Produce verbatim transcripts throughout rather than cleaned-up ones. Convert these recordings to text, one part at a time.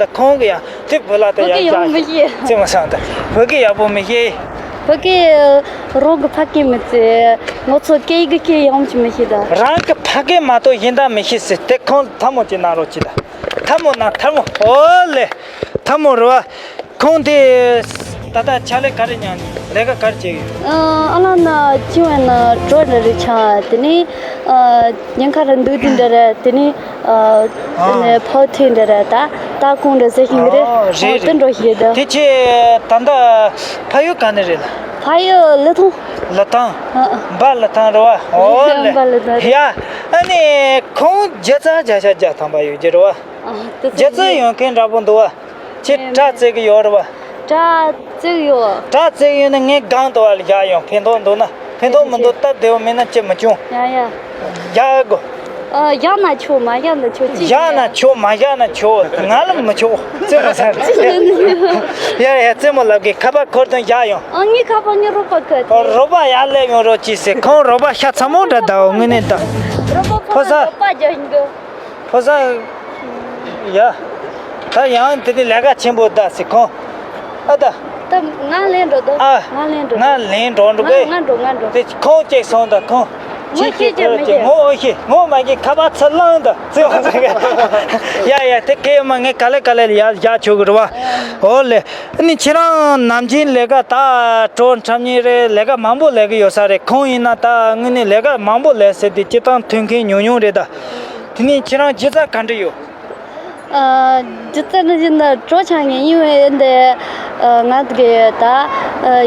ད་ཁོང་གི་ཡང་དེ་བུ་ལ་ད་བོད་སྐད་ཡག་ཡག་ཡང་མི་ཤེས། བརྩི་མ་སོང་ད། བོད་སྐད་ཡག་པོ་མི་ཤེས། བོད་སྐད་རང་གི་ཕ་སྐད་མི་བརྩི། ང་ཚོ་སྐད་ཡིག་གི་སྐད་ཡང་ཅི་མི་ཤེས་ད། རང་གི་ཕ་སྐད་མ་གཏོགས་གཞན་དག་མི་ཤེས་ཟེར་ཏེ། ཁོང་ཐལ་མོ་ཅིག་གནང་རོགས་གྱིས་ད། ཐལ་མོ་གནང་། ཐལ་མོ། ཨོ་ལེ། ཐལ་མོ་རེད་བ། ཁོང་དེ་ད་ལྟ་ཕྱག་ལས་ག་རེ་གནང་ནས་ལས་ཀ་ག་རེ་བྱེད་ཀྱི་ཡོད། ཨ་ཨ་ལ་ན་ཅི་བས་ན་གྲོ་འདྲ་རེ་ཆང་། དེ་ནས་ཨ་ཉེན་ཁ་རེ་འདུག་དེ་འདྲ་རེད། དེ་ནས་ཨ་དེ་ནས་ཕོ་ཐེ་འདྲ་རེད། ད་ད་ཁོང་འདྲ་ཟེར་ཤིང་རེད། ཨོ་རེད་ཨོ་དེ་རེད། འགྲོ་ཤེས་ད། དེ་ཁྱེད་ད་ལྟ་ཕ་ཡུལ་ག་ནས་རེད་ལ། ཕ་ཡུལ་ལི་ཐང་། ལི་ཐང་། ཨ་ཨ། འབའ་ལི་ཐང་རེད་བ། ཨོ་ལེ། འབའ་ལི་ཐང་རེད། ཡ། ཨ་ནི་ཁོང་སྒྱུ་རྩལ་བརྒྱ་ཆ་བརྒྱ་ཐམ་པ་ཡོད་ཀྱི་རེད་བ། ཨ་དེ་ཚོ་སྒྱུ་རྩལ་ཡོད་མཁན་འདྲ་པོ་འདུག་བ། ཁྱེད་སྒྲ་བརྩི་གི་ཡོད་རེད་བ། སྒྲ་བརྩི་གི་ཡོད། སྒྲ་བརྩི་གི་ཡོད་ན་ངས་སྒང་དུ་བ་ལ་བཞག་ཡོང་། ཕན་ཐོགས་འདུག་ན་ཕན་ཐོགས་མི་འདུག་སྟབས་བདེ་བོ་མེད་ན་ཅི་མི་བྱུང་། ཡ་ཡ། བཞག་དགོས། ཨ་བཞག་ན་ཆོག་མ་བཞག་ན་ཆོག་ཅི་བཞག་ན་ཆོག་མ་བཞག་ན་ཆོག་ང་ལ་མི་ཆོག་རྩེད་མོ་ཟེར། ཡ་ཡ། རྩེད་མོ་ལབ་གི། ཁ་པར་འཁོར་དོན་བཞག་ཡོང་། ཨ་ངའི་ཁ་པར་ངའི་རོགས་པ་ག་དེ། རོགས་པ་ཡར་སླེབས་ཡོང་རོགས་གྱིས་ཟེར། ཁོང་རོགས་པ་ཤ་ཚ་མོ་འདྲ་ད། འོ་དངོས་གནས་ད། རོགས་པ་ཕོ་ཕོ་ས། རོགས་པ་རྒྱག་གི། ཕོ་ས། ཡ། ད་ཡང་དེ་ནི་ལས་ཀ་ཆེན་པོ་ད་ཟེར་ཁོང་། ཨ་ད། ད་ང་ལེན་འགྲོ་ད། ཨ། ང་ལེན་འགྲོ། ང་ལེན་འགྲོ་འགྲོ་ང་གི། ང་འགྲོ་ང་འགྲོ། དེ་ཁོང་ཅིག་སོང་ད་ཁོང་། ངོ་ཤེས་ཀྱི་རེད་ཀྱི། ངོ་ཨོ་ཤེས། ངོ་མ་གི་ཁ་པར་ཚུར་བླངས་ད་ཟེར་བ་ཟེར་གི། ཡ་ཡ། དེ་གས་མ་ངས་ག་ལེ་ག་ལེ་ལ་ཡར་བཞག་ཆོག་གི་རེད་བ། ཨོ་ལེ། ཨ་ནི་ཁྱེད་རང་ནམ་རྒྱུན་ལས་ཀ་ད་གྲོ་འཁྲབ་མཁན་རེད། ལས་ཀ་མང་པོ་ལས་གི་ཡོད་ས་རེད། ཁོང་ཡིན་ན་ད་དངོས་གནས་ལས་ཀ་མང་པོ་ལས་ཟེར་དེ་སྤྱིར་བཏང་ཐོན་མཁན་ཉུང་ཉུང་རེད་ད། དེ་ནས་ཁྱེད་རང་སྒྱུ་རྩལ་ག་འདྲ་ཡོད། ཨ་སྒྱུ་རྩལ་ནི་བཞིན་ད་གྲོ་ཆང་ངན་ཡིན་བས་འདི། ཨ་ང་གི་ད་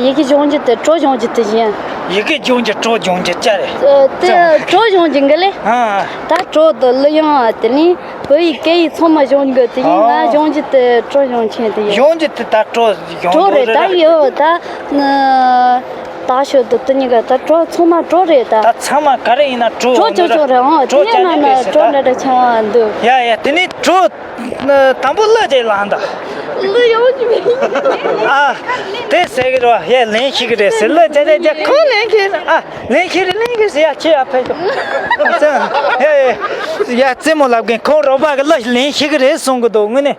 ཡི་གེ་སྦྱོང་རྒྱུ་དེ་གྲོ་སྦྱོང་རྒྱུ་དེ་བཞིན། ཡི་གེ་སྦྱོང་རྒྱུ་གྲོ་སྦྱོང་རྒྱུ་ཅི་རེད། ཨ་དེ་གྲོ་སྦྱོང་རྒྱུ་འགི་ལེ། ཨ། ད་གྲོ་དང་གླུ་དབྱངས་དེ་ནི་བོད་ཡིག་སྐད་ཡིག་ཚང་མ་སྦྱོང་རྒྱུ་དེ་བཞིན་ང་ཨ་སྦྱོང་རྒྱུ་དེ་གྲོ་སྦྱོང་ཆེན་དེ་ཡིན། སྦྱོང་རྒྱུ་དེ་ད་གྲོ་སྦྱོང་གྲོ་རེད་རེད་ད་རེད། ཡོད་ད། ད་ཤོད་དུ་དུ་ཉི་ག་ད་གྲོ་ཚང་མ་གྲོ་རེད་ད། ད་ཚང་མ་ག་རེ་ཡིན་ན་གྲོ་གྲོ་ཅོ་ཅོ་རེད། ཨང་གྲོ་དེ་ཡང་ན་ན་གྲོ་འདྲ་འདྲ་ཆང་འདུག་ཡ་ཡ། དེ་ནི་གྲོ་དང་པོ་གླུ་ཅིག་བླངས་ད། གླུ་ཡོང་གི་མེད། ཨ། དེ་ཟེར་གི་རེད་བ། ཡ་ལེན་ཤེས་གི་རེད་ཟེར། གླུ་ཅ་ཅ་ཅ་ཁོང་ལེན་ཤེས་ཨ། ལེན་ཤེས་རེད། ལེན་ཤེས་ཟེར། ཡ་ཁྱེད་ཡ་ཕེབས་ཤོག་ཡ་ཡ། རྩེད་མོ་ལབ་མཁན་ཁོང་རོགས་པ་གི་གླུ་ལེན་ཤེས་གི་རེད་གསུང་གི་འདུག་དངོས་གནས།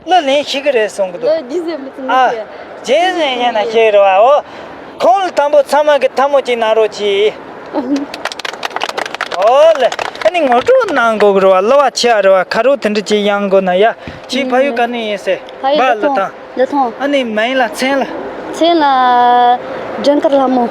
གླུ་ལེན་ཤེས་གི་རེད་གསུང་གི་འདུག་ལོ་རྗེས་ཟེར་མི་ཚུགས་ཨ། མི་ཤེས། རྗེས་ཟེར་ཡིན་ན་ཤེས་རེད་བ། འོ། ཁོང་ལ་དང་པོ་ཚང་མ་གི་ཐལ་མོ་གཅིག་གནང་རོགས་གྱིས། འོ་ལེ། ཨ་ནི་ངོ་སྤྲོད་གནང་དགོས་གི་རེད་བ། གླུ་བ་ཆེ་བ་རེད་བ། ཁ་རོག་དེ་འདྲ་ཅིག་གཡང་དགོས་ན་ཡ། ཁྱེད་ཕ་ཡུལ་ག་ནས་ཡིན་ཟེར། ཕ་ཡུལ་འབའ་ལི་ཐང་། ལི་ཐང་། ཨ་ནི་མིང་ལ་མཚན་ལ། མཚན་ལ། སྒྲོལ་དཀར་ལྷ་མོ།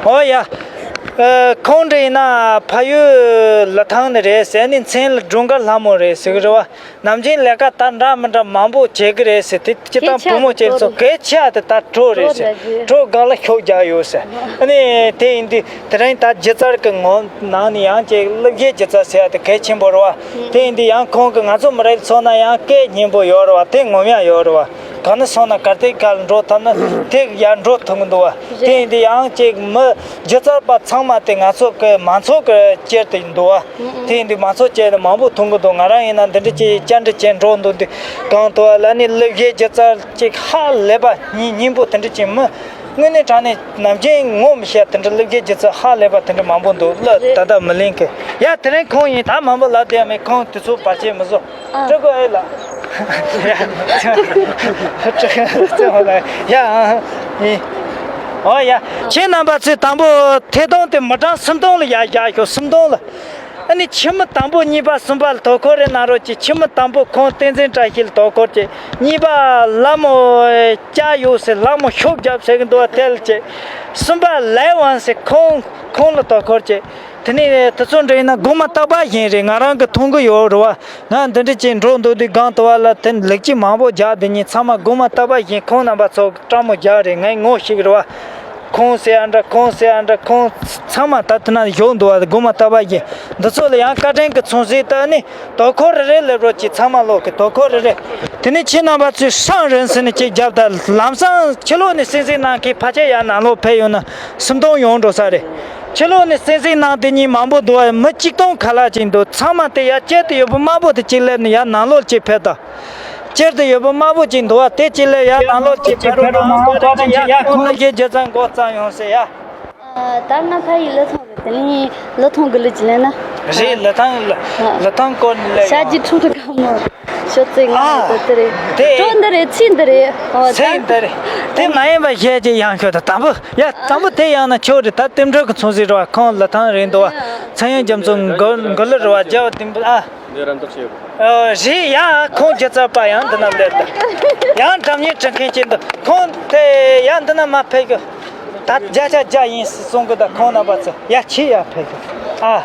འོ་ཡ། ཨ། ཁོང་འདྲ་ཡིན་ན་ཕ་ཡུལ་ལི་ཐང་ནས་རེད་ཟེར། ཨ་ནི་མཚན་ལ་སྒྲོལ་དཀར་ལྷ་མོ་རེད་ཟེར་གི་རེད་བ། ནམ་རྒྱུན་ལས་ཀ་ད་འདྲ་མི་འདྲ་མང་པོ་བྱེད་ཀྱི་རེད་ཟེར། དེ་སྤྱིར་བཏང་བུ་མོ་ཁྱེད་ཚོ་གལ་ཆེ་བ་དེ་ད་གྲོ་རེད་ཟེར། གྲོ་དགའ་ལ་ཤུགས་རྒྱག་ཡོད་ཟེར། ཨ་ནི་དེ་ཡིན་དུས་དེ་རིང་ད་སྒྱུ་རྩལ་གྱི་ངོ་ནང་ནས་ཡང་ཅིག་གླུ་གཞས་སྒྱུ་རྩལ་ཟེར་བ་དེ་གལ་ཆེན་པོ་རེད་བ། དེ་ཡིན་དུས་ཡང་ཁོང་གིས་ང་ཚོ་མི་རིགས་ཚོ་ན་ཡང་སྐད་སྙན་པོ་ཡོད་རེད་བ། དེ་ངོམ་ཡག་ཡོད་རེད་བ། གང་ན་སོང་ན་གར་སྟེགས་ཁ་ལ་འགྲོ་ཐུབ་ན་དེ་ཡར་འགྲོ་ཐུབ་ཀྱི་འདུག་བ། དེ་ཡིན་དུས་ཡང་ཅིག་མི་སྒྱུ་རྩལ་པ་ཚང་མ་དེ་ང་ཚོ་གི་མང་ཚོགས་ཀྱི་དཀྱིལ་དུ་འདུག་བ། དེ་ཡིན་དུས་མང་ཚོགས་བཅས་ནས་མང་པོ་མཐོང་གི་འདུག་ང་རང་ཡིན་ན་འདི་འདྲ་ཅིག་བཅར་འདྲི་བྱས་འགྲོ་འདུག་འདི་གང་དུ་བ་ལ་ནི་གླུ་གཞས་སྒྱུ་རྩལ་ཅིག་ཧ་ལས་པ་སྙིང་སྙིང་པོ་དེ་འདྲ་ཅིག་མི་དངོས་གནས་དྲང་གནས་ནམ་རྒྱུན་ངོ་མི་ཤེས་དེ་འདྲ་གླུ་གཞས་སྒྱུ་རྩལ་ཧ་ལས་པ་དེ་འདྲ་མང་པོ་འདུག་གླུ་ད་ལྟ་མི་ལེན་གི། ཡ་དེ་རིང་ཁོང་ཡིན། ད་མང་པོ་ལབ་བསྡད་མེད། ཁོང་དེ་ཚོ་བར་ཆད་མི་བཟོ། ཨ། སྤྲུལ་སྐུ་ཨེ་ལགས། ཡ་ཨ་ཡིན། འོ་ཡ། ཁྱེད་རྣམ་པ་ཚོས་དང་པོ་ཐད་གཏོང་དེ་མི་གྲངས་སུམ་སྟོང་ལ་ཡར་བཞག་ཤོག་སུམ་སྟོང་ལ། ཨ་ནི་ཁྱི་མོ་དང་པོ་གཉིས་པ་གསུམ་པ་ལ་དོ་ཁུར་རེ་གནང་རོགས་གྱིས། ཁྱི་མོ་དང་པོ་ཁོང་བསྟན་འཛིན་བཀྲ་ཤིས་ལ་དོ་ཁུར་གྱིས། གཉིས་པ་ལ་མོ་ལྕགས་གཡུག་ཟེར། ལ་མོ་ཤོབ་རྒྱབ་ཟེར་གི་འདུག་བ། དེ་ལ་གྱིས། གསུམ་པ་ལའི་ཝན་ཟེར། ཁོང་ཁོང་ལ་དོ་ཁུར་གྱིས། དེ་ནས་དེ་ཚོ་འདྲ་ཡིན་ན་སྒོ་མ་རྟག་པ་བཞིན་རེད། ང་རང་གི་མཐོང་གི་ཡོད་རེད་བ། ང་འདི་འདྲ་ཅིག་འགྲོ་འདུག་དུས་སྒང་དུ་བ་ལ་དེ་ལེགས་སྐྱེས་མང་པོ་རྒྱག་དེ་ཉིན་ཚང་མ་སྒོ་མ་རྟག་པ་བཞིན་ཁོང་རྣམ་པ་ཚོ་སྤྲང་མོ་རྒྱག་རེད། ངའི་ངོ་ཤེས་ཀྱི་རེད་བ། ཁོང་ཟེར་ཡ་འདྲ། ཁོང་ཟེར་ཡ་འདྲ། ཁོང་ཚང་མ་ད་དེ་ན་བཞུགས་འདུག་བ། སྒོ་མ་རྟག་པ་བཞིན་འདི་ཚོ་ལ་ཡང་བཀའ་དྲིན་གྱི་མཚོན་བྱེད་དུ་ནི་དོ་ཁུར་རེ་རེ་སླེབས་རོགས་གྱིས། ཚང་མ་ལོག་གི་དོ་ཁུར་རེ་རེ། དེ་ནས་ཁྱེད་རྣམ་པ་ཚོས་ཧྲང་རིན་ཟེར་ནས་ཅིག་བརྒྱབ་ད། ལམ་སང་ཕྱི་ལོགས་ནས་གསན་གཟིགས་གནང་མཁན་ཕལ་ཆེར་ཡར་ནང་ལོག་ཕེབས་ཡོང་ན་སུམ་སྟོང་ཡོང་འགྲོ་ས་རེད། ཕྱི་ལོགས་ནས་གསན་གཟིགས་གནང་དེ་གཉིས་མང་པོ་འདུག་བ། མི་གཅིག་སྟོང་ཁ་ལྷག་ཅིག་འདུག་ཚང་མ་དེ་ཡར་དཀྱིལ་དུ་ཡོད་པ་དམར་པོ་དེ་གཅིག་སླེབས་ནས་ཡར་ནང་ལོགས་ཅིག་ཕེབས་དང་། དཀྱིལ་དུ་ཡོད་པ་དམར་པོ་ཅིག་འདུག་བ། དེ་གཅིག་སླེབས། ཡར་ནང་ལོགས་ཅིག་ཕེབས་རོགས་གནང་། ཡར་ཁོང་ལ་གཞས་སྒྱུ་རྩལ་འགོ་བརྩམས་ཡོང་ཟེར་ཡ། ཨ། ད་ང་ཕ་ཡུལ་ལི་ཐང་རེད། དེ་ནས་ལི་ཐང་གི་གླུ་ཅིག་ལེན་ན། རེད། ལི་ཐང་ལི་ལི་ཐང་སྐོར་ནས་ལབ་ཡོང་། ཤ་རྒྱུས་ཁྲུང་ཁྲུང་དཀར་མོ། ཤོག་ཙེ་ང་ཨ། ལ་དེ་རེད། དེ་གྲོ་འདི་རེད། ཚིག་འདི་རེད། ཨོ་ཚིག་ད་འདི་རེད། དེ་མ་ཡིན་པ་གཞས་ཅིག་ཡང་ཤོད་དང་། དང་པོ་ཡ། དང་པོ་དེ་ཡང་ན་ཆོག་རེད། ད་རྟེན་འབྲེལ་གྱི་མཚུངས་གཟིགས་རེད་བ། ཁོང་ལི་ཐང་རེད་འདུག་བ། ཚངས་དབྱངས་རྒྱ་མཚོ་མགོ་མགོ་ལོག་རེད་བ། རྒྱ་བ་དིམ་བུ་ཨ། འདི་ར་འདུག་ཤེས། ཨོ་རེད་ཡ། ཁོང་སྒྱུ་རྩལ་པ་ཡང་འདི་ན་སླེབས་ད། ཡང་སྒྲ་སྙན་འབྲི་མཁན་ཅིག་འདུག་ཁོང་དེ་ཡང་འདི་ན་མ་ཕེབས་གི། ད་བརྒྱ་ཆ་བརྒྱ་ཡིན་གསུང་གི། ད་ཁོང་རྣམ་པ་ཚོ་ཡ་ཁྱི་ཡ་ཕེབས་གི་ཨ།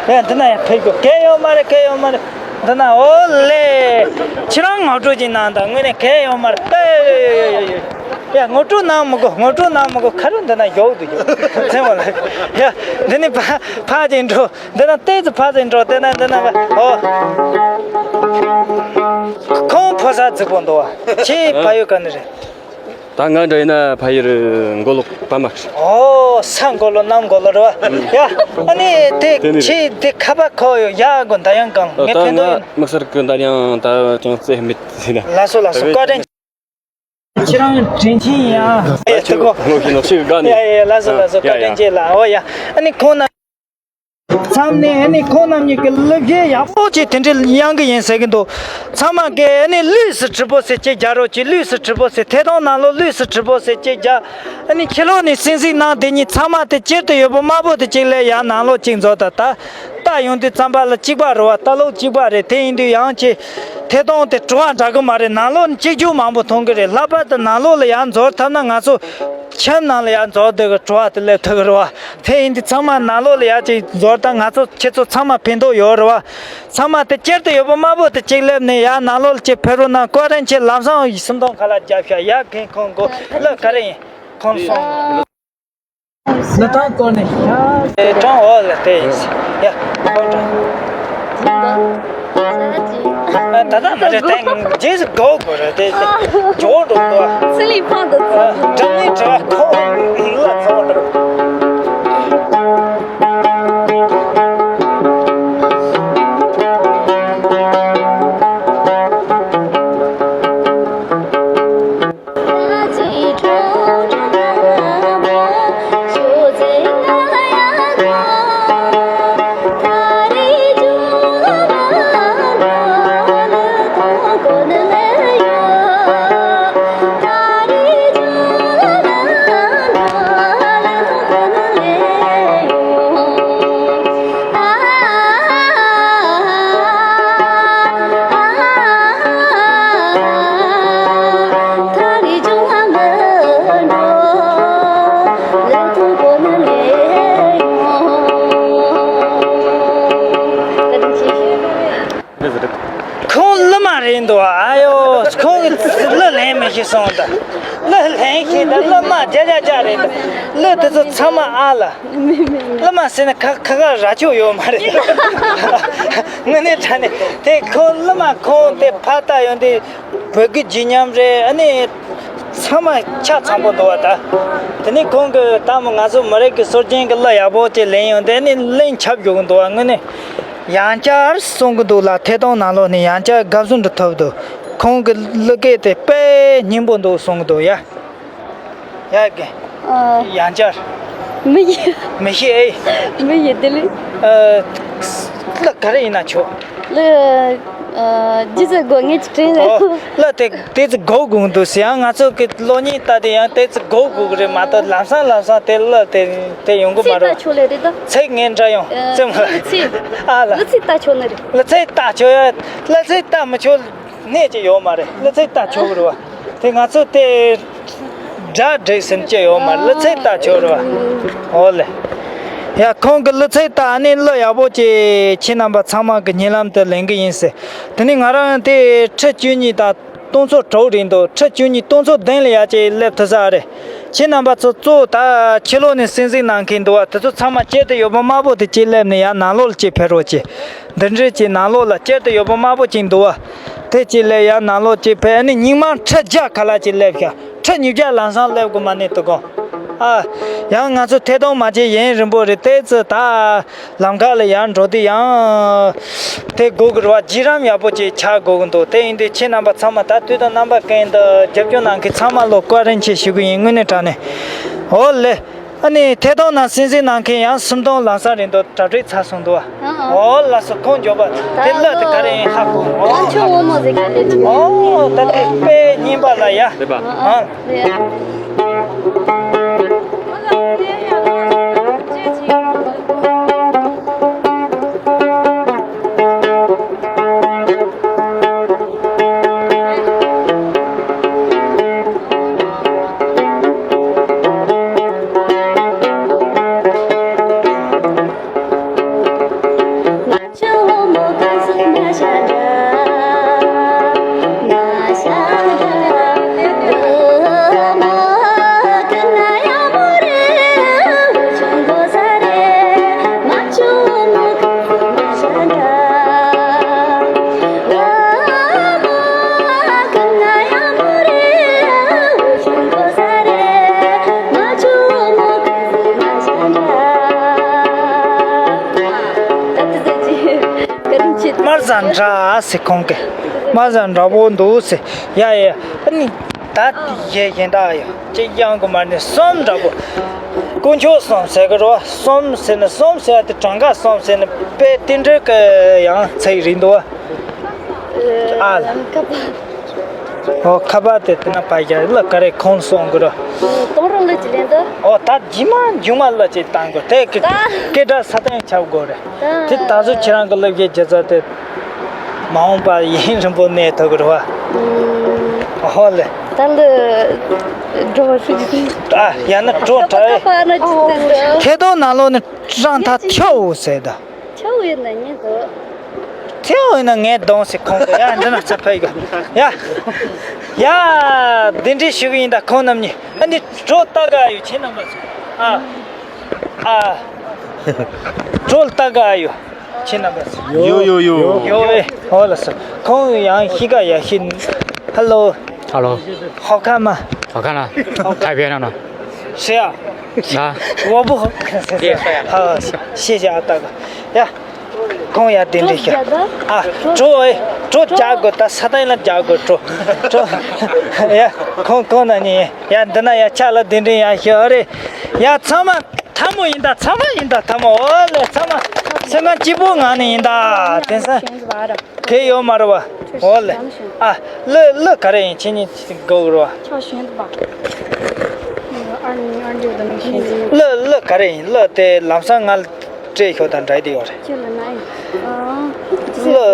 ཡ་འདི་ན་ཡ་ཕེབས་གི། གལ་ཡོད་མ་རེད། གལ་ཡོད་མ་རེད། འདི་ན་ཨོ་ལེ། ཁྱེད་རང་ངོ་སྤྲོད་ཅིག་གནང་དང་། དངོས་གནས་གལ་ཡོད་མ་རེད། ཨེ་ཡ་ངོ་སྤྲོད་གནང་མི་དགོས། ངོ་སྤྲོད་གནང་མི་དགོས། ཁ་རུ་འདི་ན་ཡོག་འདུག་ཡོག་ཚེ་མོ་ལ། ཡ་འདི་ནི་ཕ་ཕ་ཅིག་འགྲོ། འདི་ན་ཏོག་ཙམ་ཕར་ཙམ་འགྲོ། དེ་ན་འདི་ན་ཨོ། ཁོང་ཕོ་གསར་རྫིག་པོ་འདུག་བ། ཁྱེད་ཕ་ཡུལ་ག་ནས་རེད། ད་ང་འདྲ་ཡིན་ན་ཕ་ཡུལ་མགོ་ལོག་པདྨ། ཨོ་ས་མགོ་ལོག་གནམ་མགོ་ལོག་རེད་བ། ཡ་ཨ་ནི་དེ་དེ་ནི་རེད། ཁྱེད་དེ་ཁ་པར་ཁོ་ཡོད་ཡ། དགོ་ད་ཡང་གང་ངས་ད་ཕན་ཐོགས་ཡོད། ང་དམིགས་བསལ་གྱི་འདར་ཡང་ད་ཅུང་ཙེ་མེད་ཟེར་ན། ལགས་སོ་ལགས་སོ། བཀའ་དྲིན། ཁྱེད་རང་དྲིན་ཆེན་ཡིན་ཨ། ཨེ་ད་གོ། ལོ་ཤི་ལོ་ཤི་ག་ནི། ཡ་ཡ་ཡ། ལགས་སོ་ལགས་སོ། ཡ་བཀའ་དྲིན་ཡ། ཆེ་ལགས། འོ་ཡ་ཨ་ནི་ཁོང་རྣམ། མཚམས་ནས་ཨ་ནི་ཁོང་རྣམ་གཉིས་ཀྱི་གླུ་གཞས་ཡག་པོ་ཅིག་དེ་འདྲ་གཡང་གི་ཡིན་ཟེར་གི་འདུག་ཚང་མ་གིས་ཨ་ནི་ལུས་སུ་དྲིལ་བུ་ཟེར་ཅིག་རྒྱག་རོགས་གྱིས། ལུས་སུ་དྲིལ་བུ་ཟེར། ཐད་གཏོང་ནང་ལོགས་ལུས་སུ་དྲིལ་བུ་ཟེར་ཅིག་རྒྱག་ཨ་ནི་ཕྱི་ལོགས་ནས་གསན་གཟིགས་གནང་དེ་གཉིས་ཚང་མ་དེ་སྤྱིར་དུ་ཡོད་པོ་དམར་པོ་དེ་གཅིག་ལས་ཡར་ནང་ལོགས་གཅིག་འཛུལ་ད། ད་ལྟ་ཡོང་དུས་རྩམ་པ་ལ་གཅིག་པ་རེད་བ། ལྟ་ལོག་གཅིག་པ་རེད། དེ་ཡིན་དུས་ཡང་ཅིག་ཐད་གཏོང་དེ་བྲོ་བ་འདྲ་གི་མ་རེད། ནང་ལོགས་ནས་གཅིག་རྒྱུ་མང་པོ་མཐོང་གི་རེད། ལྷག་པར་དུ་ནང་ལོགས་ལ་ཡར་འཛུལ་ཐུབ་ན་ང་ཚོ་ཁྱིམ་ནང་ལ་ཡར་འཛུལ་བསྡད་གི་བྲོ་བ་དེ་སླེབས་ཐུབ་གི་རེད་བ། དེ་ཡིན་དུས་ཚང་མ་ནང་ལོགས་ལ་ཡར་ཅིག་འཛུལ་ད་ང་ཚོ་ཁྱེད་ཚོ་ཚང་མ་ཕན་ཐོགས་ཡོད་རེད་བ། ཚང་མ་དེ་སྤྱིར་དུ་ཡོད་པོ་དམར་པོ་དེ་གཅིག་སླེབས་ནས་ཡར་ནང་ལོགས་ལ་ཅིག་ཕེབས་རོགས་གནང་། བཀའ་དྲིན་ཆེ། ལམ་སང་སུམ་སྟོང་ཁ་ལག་རྒྱབ་ཤག་ཡ་མཁན་ཁོང་གོ་ལ་ག་རེ་ཡིན། ཁོང་སོང་། ལི་ཐང་སྐོར་ནས་ཡ། ཨེ་ཀྲང་འོ་ལ་དེ་ཡིན། ཡ་ཁོང་ཀྲང་། ད་ལྟ་མ་རེད། དེ་རྗེས་སུ་དགོས་དགོས་རེད། དེ་དེ་ཇོ་འགྲོ་འདུག་ཚི་ལི་ཕང་དུ་ཨ། འགྲམ་ནས་དྲི་བ་ཁོ་ལ་ཚོ་འགྲོ། ཁོང་གླུ་མ་རེད་འདུག་ཨ་ཡོ། ཁོང་གི་གླུ་ལེན་མི་ཤེས་སོང་ད། གླུ་ལེན་ཤེས་ད། གླུ་མ་བརྒྱ་ཆ་བརྒྱ་རེད་ད། གླུ་དེ་ཚོ་ཚང་མ་ཨ་ལ། གླུ་མ་ཟེར་ན་ཁ་ཁ་ཁ་ར་ཆོག་ཡོད་མ་རེད། དངོས་གནས་དྲང་གནས་དེ་ཁོང་གླུ་མ་ཁོང་དེ་ཕར་ལྟ་ཡོང་དུས་བོད་ཀྱི་བརྗིད་ཉམས་རེད། ཨ་ནི་ཚང་མ་ཆ་ཚང་པོ་འདུག་བ་ད། དེ་ནས་ཁོང་གིས་ད་མོ་ང་ཚོ་མི་རིགས་ཀྱི་སྲོལ་རྒྱུན་གྱི་གླུ་ཡག་པོ་ཅིག་ལེན་ཡོང་དུས་ཨ་ནི་གླུ་ཆགས་འགྲོ་གི་འདུག་བ། དངོས་གནས་ཡང་བསྐྱར་གསུང་གི་འདུག་ལ། ཐད་གཏོང་ནང་ལོགས་ནས་ཡང་བསྐྱར་དགའ་བསུ་འདྲ་ཐོབ་འདུག་ཁོང་གི་གླུ་སྐད་དེ་དཔེ་སྙན་པོ་འདུག་གསུང་གི་འདུག་ཡ། ཡ་གི། ཨ། ཡང་བསྐྱར། མི་ཤེས། མི་ཤེས་ཨེ། མི་ཤེས་དེ་ལས། ཨ། གླུ་ག་རེ་ཡིན་ན་ཆོག་གླུ། ཨ། རྗེས་སུ་དགོས་ངེས་ཀྱི་དྲིན་ལས། ཨོ། གླུ་དེ་དེ་ཚོ་དགོས་དགོས་འདུག་ཟེར། ཡང་ང་ཚོ་གི་གློག་བརྙན་ལྟ་དུས་ཡང་དེ་ཚོ་དགོས་དགོས་གི་རེད་མ་གཏོགས། ལམ་སང་ལམ་སང་དེ་གླུ་དེ་དེ་ཡོང་གི་མ་རེད། ཚིག་ལྟ་ཆོག་ལེ་རེད་ད། ཚིག་ངས་འདྲ་ཡོང་། ཨ། ཙེ་མ། གླུ་ཚིག་ཨ་ལ། གླུ་ཚིག་ལྟ་ཆོག་ནི་རེད། གླུ་ཚིག་ལྟ་ཆོག་ཡ། གླུ་ཚིག་ལྟ་མི་ཆོག་གནས་ཀྱི་ཡོད་མ་རེད། གླུ་ཚིག་ལྟ་ཆོག་གི་རེད་བ། དེ་ང་ཚོ་དེ་སྒྲ་སྒྲིག་ཟིན་གྱི་ཡོད་མ་རེད། གླུ་ཚིག་ལྟ་ཆོག་རེད་བ། འོ་ལེ། ཡ་ཁོང་གི་གླུ་ཚིག་ལྟ་ནི་གླུ་ཡག་པོ་ཅིག་ཁྱེད་རྣམ་པ་ཚང་མ་གི་སྙན་ལམ་དུ་ལེན་གི་ཡིན་ཟེར། དེ་ནི་ང་རང་དེ་ཁྲི་བཅུ་གཉིས་དང་སྟོང་ཚོ་དྲུག་རེད་འདུག་ཁྲི་བཅུ་གཉིས་སྟོང་ཚོ་བདུན་ལ་ཡ་ཅིག་སླེབས་ཐུབ་ས་རེད། ཁྱེད་རྣམ་པ་ཚོ་གཙོ་བོ་ད་ཕྱི་ལོགས་ནས་གསན་གཟིགས་གནང་མཁན་འདུག་བ། དེ་ཚོ་ཚང་མ་སྤྱིར་དུ་ཡོད་པོ་དམར་པོ་དེ་གཅིག་སླེབས་ནས་ཡར་ནང་ལོགས་ལ་གཅིག་ཕེབས་རོགས་གྱིས། འདི་འདྲའི་གཅིག་ནང་ལོགས་ལ་སྤྱིར་དུ་ཡོད་པོ་དམར་པོ་གཅིག་འདུག་བ། དེ་གཅིག་སླེབས། ཡར་ནང་ལོགས་གཅིག་ཕེབས། ཨ་ནི་སྙིང་མ་ཁྲི་བརྒྱ་ཁ་ལག་གཅིག་སླེབས་ཤག་ཁྲི་ཉིས་བརྒྱ་ལམ་སང་སླེབས་དགོས་མ་ནི་དུ་དགོངས། ཨ། ཡང་ང་ཚོ་ཐད་གཏོང་མ་བྱས་ཡུན་རིང་པོ་རེད། དེ་ཚོ་ད། ལམ་ཁ་ལ་ཡར་འགྲོ་དུས་ཡང་དེ་དགོས་ཀྱི་རེད་བ། བརྗིད་རང་ཡག་པོ་ཅིག་ཆགས་དགོས་ཀྱི་འདུག་དེ་ཡིན་དུས་ཁྱེད་རྣམ་པ་ཚང་མ་ད་དུས་དང་རྣམ་པ་ཀུན་ཏུ་རྒྱབ་སྐྱོར་གནང་མཁན་ཚང་མ་ལ་བཀའ་དྲིན་ཆེ་ཞུ་གི་ཡིན། དངོས་གནས་དྲང་གནས། འོ་ལེ། ཨ་ནི་ཐད་གཏོང་ནང་གསན་གཟིགས་གནང་མཁན་ཡང་སུམ་སྟོང་ལམ་སང་རིང་དུ་གྲ་སྒྲིག་ཚར་སོང་འདུག་བ། ཨ་ཨ། ཨོ་ལགས་སོ། ཁོང་མགྱོགས་པ་དེ་གླུ་དེ་ག་རེ་ཡིན་ཧ་གོ། ཨོ་ལགས་སོ། ཨོ་ད་དེ་དཔེ་སྙན་པ་ལ་ཡ། ཨ། དམར་ཟ་འདྲ་ཟེར་ཁོང་གིས། དམར་ཟ་འདྲ་པོ་འདུག་ཟེར། ཡ་ཡ། ཨ་ནི་ད་དེ་གཞན་དག་ཡོད་ཅིག་ཡང་གོ་མ་ནི་གསུམ་འདྲ་པོ། དཀོན་མཆོག་གསུམ་ཟེར་གི་རོ། གསུམ་ཟེར་ནི་གསུམ་ཟེར་ཡ་དེ་གྲངས་ཀ་གསུམ་ཟེར་ནི་དཔེ་དེ་འདྲ་གི་ཡང་ཚིག་རེད་འདུག་བ། ཨ་ལ། ཨོ་ཁ་པར་དེ་དེ་ན་ཕ་རྒྱ་ལ་ག་རེ་ཁོང་སོང་གི་རོ། གཏོང་རོགས་ལ་ཅི་ལེན་འདུག་ཨོ་ད་རྗེས་མ་རྗེས་མ་ལ་ཅིག་བཏང་དགོས་དེ་སྐད་སྒྲ་ས་སྟེང་ཁྱབ་དགོས་རེད། དེ་ད་གཟོད་ཁྱེད་རང་གི་ལབ་ཀྱི་རྒྱུ་ཚ་དེ་མ་འོངས་པ་ཡུན་རིང་པོ་གནས་ཐུབ་ཀྱི་རེད་བ། ཧོ་ལེ། ད་ལ་འགྲོ་བ་ཧྲུ་ཅི། ཨ་ཡང་ན་འགྲོ་དྲ་ཨེ། ཐད་གཏོང་ནང་ལོགས་ནས་རང་ཐག་ཆོད་འོ་ཟེར་ད། ཆོད་ཡོད་ན་ཉན་འདུག་ཐེའོ་ཡིན་ན་ངས་གདོང་ཟེར་ཁོང་གི་ཡ་འདི་ན་ཚ་ཕ་ཡི་ག་ཡ། ཡ། འདི་འདྲའི་ཞུ་གི་ཡིན་ད་ཁོང་རྣམ་གཉིས་ཨ་ནི་གྲོ་ལྟ་ག་ཡོད་ཁྱེད་རྣམ་པ་ཚོ། ཨ། ཨ། གྲོ་ལྟ་ག་ཡོད་ཁྱེད་རྣམ་པ་ཚོ། ཡོ་ཡོ་ཡོ། ཡོ་ཨེ། ཨོ་ལ་སོ། ཁོང་ཡང་ཤི་ག་ཡ་ཤི། ཧ་ལོ། ཧ་ལོ། ཧོ་ཁ་མ། ཧོ་ཁ་ན། ཐའི་ཝན་ན། ཤེ་ཡ། ང་། ཝ་བུ། ཧ། ཤེ་ཤ་ཨ་ཏ་ག་ཡ། ཁོང་ཡ་དེ་འདྲ་ཤ། ཨ། གྲོ་ཨེ། གྲོ་རྒྱག་དགོས་ད་ས་ཏང་ལ་རྒྱག་དགོས་གྲོ། གྲོ། ཡ། ཁོང་ཁོང་ན་ནི་ཡ་འདི་ན་ཡ་ཆ་ལ་དེ་འདྲ་ཡ་ཤ་ཨ་རེ། ཡ་ཚང་མ་ཐལ་མོ་ཡིན་ད། ཚང་མ་ཡིན་ད། ཐལ་མོ་ཨོ་ལེ། ཚང་མ་སེམས་ཁམས་སྐྱིད་པོ་ངང་ནས་ཡིན་ད། དེང་སང་དེ་ཡོད་མ་རེད་བ། ཨོ་ལེ། ཨ། གླུ་གླུ་ག་རེ་ཡིན་ཁྱེད་གཉིས་དགོས་རེད་བ། གླུ་གླུ་ག་རེ་ཡིན། གླུ་དེ་ལམ་སང་ང་ལ་སྤྲད་ཤོག་དང་འདྲ་དེ་ཡོད་རེད། གླུ།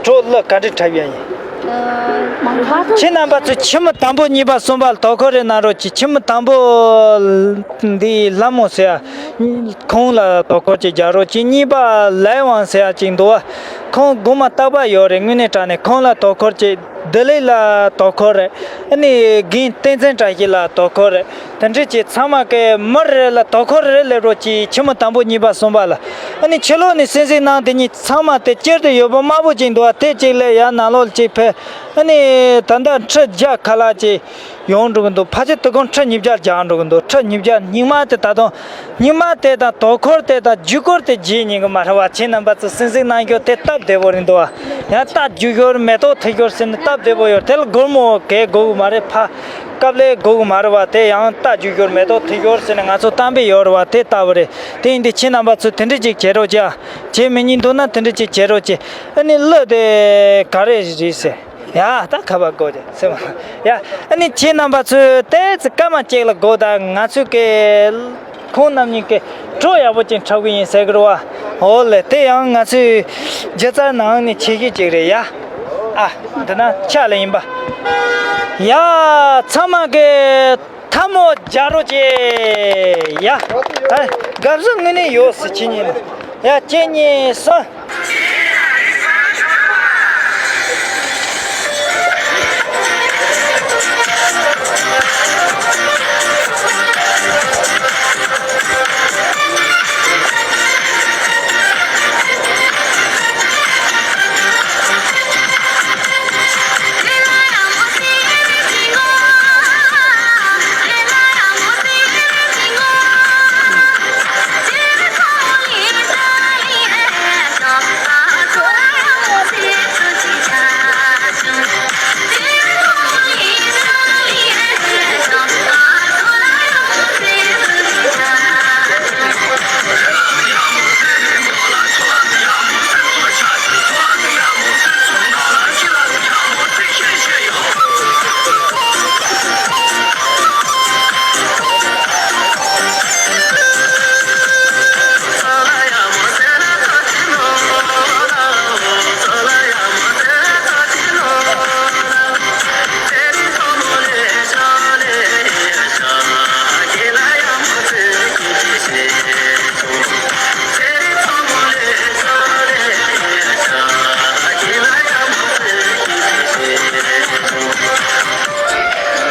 གྲོ་གླུ་ག་འདྲ་འཁྲབ་ཡ་ཡིན། ཁྱེད་རྣམ་པ་ཚོ་ཁྱིམ་མི་དང་པོ་གཉིས་པ་གསུམ་པ་ལ་དོ་ཁུར་རེ་གནང་རོགས་གྱིས། ཁྱིམ་མི་དང་པོ་འདི་ལྷ་མོ་ཟེར་ཡ། ཁོང་ལ་དོ་ཁུར་ཅིག་རྒྱག་རོགས་གྱིས། གཉིས་པ་ལའི་ཝང་ཟེར་ཡ་ཅིག་འདུག་བ། ཁོང་སྒོ་མ་རྟག་པ་ཡོད་རེད། དངོས་གནས་དྲང་གནས་ཁོང་ལ་དོ་ཁུར་ཅིག་བདེ་ལེགས་ལ་དོ་ཁུར་རེད། ཨ་ནི་རྒན་བསྟན་འཛིན་བཀྲ་ཤིས་ལ་དོ་ཁུར་རེད། དེ་འདྲ་ཅིག་ཚང་མ་གི་མི་རེ་ལ་དོ་ཁུར་རེ་སླེབས་རོགས་གྱིས། ཁྱིམ་མི་དང་པོ་གཉིས་པ་གསུམ་པ་ལ། ཨ་ནི་ཕྱི་ལོགས་ནས་གསན་གཟིགས་གནང་དེ་གཉིས་ཚང་མ་དེ་སྤྱིར་དུ་ཡོད་པ་དམར་པོ་ཅིག་འདུག་བ། དེ་གཅིག་ལས་ཡར་ནང་ལོགས་ཅིག་ཕེབས། ཨ་ནི་ད་ལྟ་ཁྲི་བརྒྱ་ཁ་ལག་ཅིག་ཡོང་འགྲོ་གི་འདུག་ཕལ་ཆེར་དེ་གོང་ཁྲི་ཉིས་བརྒྱ་རྒྱག་འགྲོ་གི་འདུག་ཁྲི་ཉིས་བརྒྱ་སྙིང་མ་དེ་ད་དུང་། སྙིང་མ་དེ་དང་དོ་ཁུར་དེ་དང་རྒྱུ་སྐར་དེ་བརྗེད་ཉན་གི་མ་རེད་བ། ཁྱེད་རྣམ་པ་ཚོ་གསན་གཟིགས་གནང་རྒྱུ་དེ་སྟབས་བདེ་པོ་རེད་འདུག་བ། ཡང་རྟ་རྒྱུག་ཤོར་མེ་ཏོག་ཐིག་ཤོར་ཟེར་ནས་སྟབས་བདེ་པོ་ཡོད། དེ་ལ་སྒོར་མོ་གས་དགོས་གི་མ་རེད། ཕ་སྐབས་ལས་དགོས་གི་མ་རེད་བ། དེ་ཡང་རྟ་རྒྱུག་ཤོར་མེ་ཏོག་ཐིག་ཤོར་ཟེར་ནས་ང་ཚོ་གཏམ་དཔེ་ཡོད་རེད་བ། དེ་ལྟ་བུ་རེད། དེ་ཡིན་དུས་ཁྱེད་རྣམ་པ་ཚོ་དེ་འདྲ་ཅིག་བྱེད་རོགས་བྱ། བྱེད་མི་ཉན་འདུག་ན་དེ་འདྲ་ཅིག་བྱེད་རོགས་བྱེད། ཨ་ནི་གླུ་དེ་ག་རེ་རེད་ཟེར། ཡ་ད་ཁ་པར་དགོས་ཀྱི་སེམས། ཡ་ཨ་ནི་ཁྱེད་རྣམ་པ་ཚོས་ཏོག་ཙམ་སྐར་མ་གཅིག་ལ་སྒུག་དང་། ང་ཚོས་ཀྱི་ཁོང་རྣམ་གཉིས་ཀྱི་བྲོ་ཡག་པོ་ཅིག་འཁྲབ་གི་ཡིན་ཟེར་གི་རེད་བ། འོ་ལེ། དེ་ཡང་ང་ཚོས་སྒྱུ་རྩལ་ནང་ནས་ཆེ་ཤོས་ཅིག་རེད་ཡ། ཨ་འདི་ན་ཕྱག་ལ་ཡིན་པ། ཡ་ཚང་མ་གི་ཐལ་མོ་རྒྱག་རོགས་བྱེད་ཡ། ད་དགའ་བསུ་དངོས་གནས་ཡོད་ཟེར་ཁྱེད་གཉིས་ལ། ཡ་གཅིག་གཉིས་གསུམ།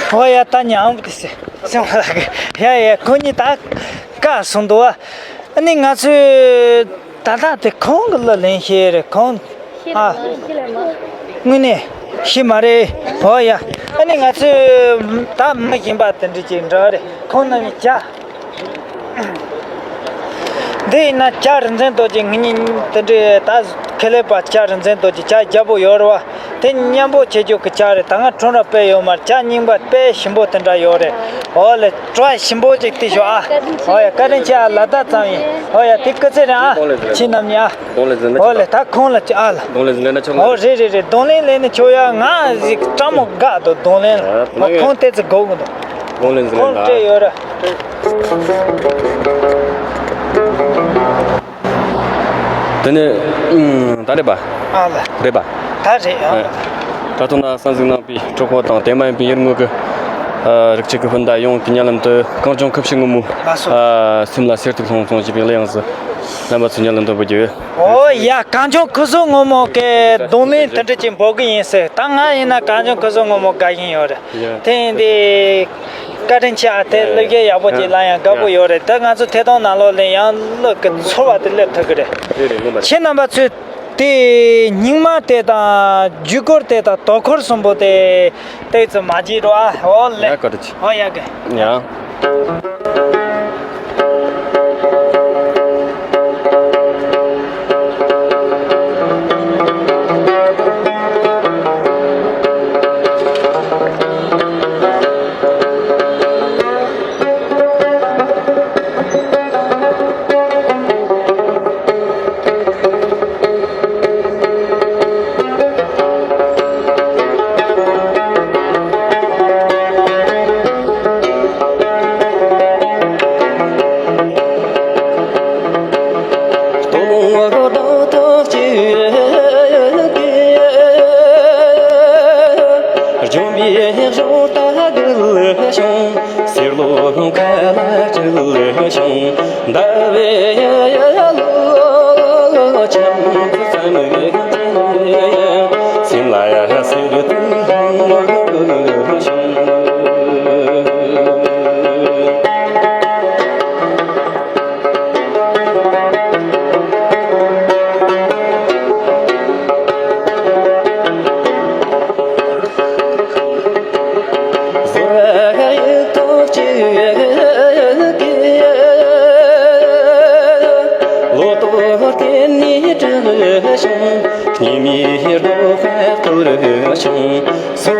ཨོ་ཡ། ད་ཉམས་གི་སེ་སེམས་ལ་གི་ཡ་ཡ། ཁོ་གཉིས་ད་བཀག་སོང་འདུག་བ། ཨ་ནི་ང་ཚོས་ད་ལྟ་དེ་ཁོང་གི་གླུ་ལེན་ཤེས་རེད། ཁོང་ཨ་དངོས་གནས་ཤེས་མ་རེད། ཨོ་ཡ། ཨ་ནི་ང་ཚོས་ད་མི་གཞན་པ་དེ་འདྲ་ཅིག་འདྲ་རེད། ཁོང་རྣམ་གཉིས་ཅག་འདི་ཡིན་ན་ལྕགས་རིག་འཛིན་རྡོ་རྗེ། ངེད་གཉིས་དེ་འདྲའི་ད་ཁེ་ལས་པ་ལྕགས་རིག་འཛིན་རྡོ་རྗེ་ལྕགས་རྒྱལ་པོ་ཡོད་རེད་བ། དེ་མཉམ་པོ་བྱེད་རྒྱུ་གི་ལྕགས་རེད། ད་ང་ཁྲོམ་ར་དཔེ་ཡོད་མ་རེད། ལྕགས་རྙིང་པ་དཔེ་ཞིམ་པོ་དེ་འདྲ་ཡོད་རེད། འོ་ལེ། བྲོ་བ་ཞིམ་པོ་ཅིག་ལྟོས་ཤོག་ཨ། འོ་ཡ། བཀའ་དྲིན་ཆེ་ཨ། ལ་དྭགས་ཙམ་ཡིན། འོ་ཡ། དེ་སྐུ་ཚེ་རིང་ཨ། ཁྱེད་རྣམ་གཉིས་ཨ། འོ་ལེ། འོ་ལེ། ད་ཁོང་ལ་ཅི་ཨ་ལ། འོ་རེད་རེད་རེད། རྡུང་ལེན་ལེན་ནས་ཆོག་ཡ། ང་ཟིག་སྤྲང་མོ་དགའ་འདུག་རྡུང་ལེན་ལ། ཁོང་དེ་ཚོ་དགོས་གི་འདུག་རྡུང་ལེན་ཟིག་ལེན་ཁོང་ལ་སྤྲད་ཡོད་ར། དེ་ནས་ཨུམ། ད་རེད་པ། ཨ་ལ། རེད་པ། ད་རེད་ཨ། ཨ། ད་དུང་ན་གསན་གཟིགས་གནང་བའི་གྲོགས་པོ་དང་དེ་མ་ཡིན་པའི་ཡུལ་དངོས་ཀྱི་ཨ་རིགས་གཅིག་གི་སྤུན་ཟླ་ཡོངས་ཀྱི་མཉམ་ལམ་དུ་གངས་ལྗོངས་ཁུ་བྱུག་སྔོན་མོའི་ལགས་སོ། ཨ་སེམས་ལ་གསེར་ཐིག་ལྷུང་སོང་ཞེས་པའི་གླུ་དབྱངས་སུ་རྣམ་པ་ཚོའི་མཉམ་ལ་འདོན་པར་བགྱི། ཨོ་ཡ། གངས་ལྗོངས་ཁུ་བྱུག་སྔོན་མོ་གི་རྡུང་ལེན་དེ་འདྲ་ཅིག་འབོད་ཀྱི་ཡིན་ཟེར། ད་ང་ཡིན་ན་གངས་ལྗོངས་ཁུ་བྱུག་སྔོན་མོ་དགའ་བཞིན་ཡོད་རེད། ཡ། དེ་ཡིན་དུས་བཀའ་དྲིན་ཆེ་ཨ། དེ་གླུ་གཞས་ཡག་པོ་ཅིག་བླངས་ཡ་དགའ་པོ་ཡོད་རེད། ད་ང་ཚོ་ཐད་གཏོང་ནང་ལོགས་ལ་ཡང་གླུ་གི་ཚོར་བ་དེ་སླེབས་ཐུབ་ཀྱི་རེད། རེད་རེད། ངོ་མ་རེད། ཁྱེད་རྣམ་པ་ཚོས་དེ་རྙིང་མ་དེ་དང་བརྒྱུད་སྐུར་དེ་དང་དོ་ཁུར་གསུམ་པོ་དེ་ཏོག་ཙམ་མ་བརྗེད་རོགས་ཨ། ཨོ་ལེ། ཡ། བཀའ་དྲིན་ཆེ། ཨོ་ཡ་གི། ཡ། ལྗོན་པའི་ཞོ་ལྟ་གུལ་བྱུང་། སེར་ལོ་ཁ་ལ་སྤྲུལ་བྱུང་། ཟླ་བའི་ལོ་ཆེན་ཙམ་གྱི་སེམས་ལ་ཡ་སེར་དུ་བྱུང་། ལོ་ཏོག་དེ་ནི་བྲི་བྱུང་། སྙེ་མའི་རྡོ་ཁ་བསྐོར་བྱུང་། སོ་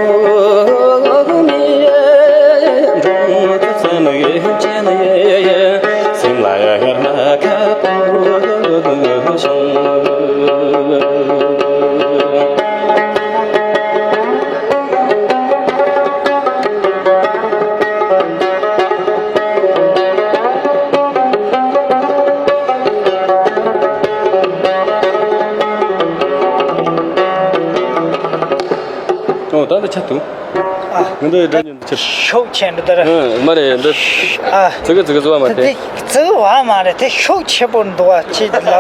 མའི་འབྲོང་ཙམ་ཡོད་ཅན། སེམས་ལ་ཡར་མ་ཁ་བོར་བྱུང་། ཨོ། ད་འདི་ཆད་འདུག་ཨ། ང་འདི་སྒྲ་ཉན་འདི་ཆད། ཤུགས་ཆེན་འདུག་ད་ར། ཨ། མ་རེད། འདི་ཨ། ཙི་གུ་ཙི་གུ་ཙི་བ་མ་དེ། ཙི་གུ་བ་མ་རེད། དེ་ཤུགས་ཆེ་པོ་འདུག་བ། ཅི་ལབ་པ་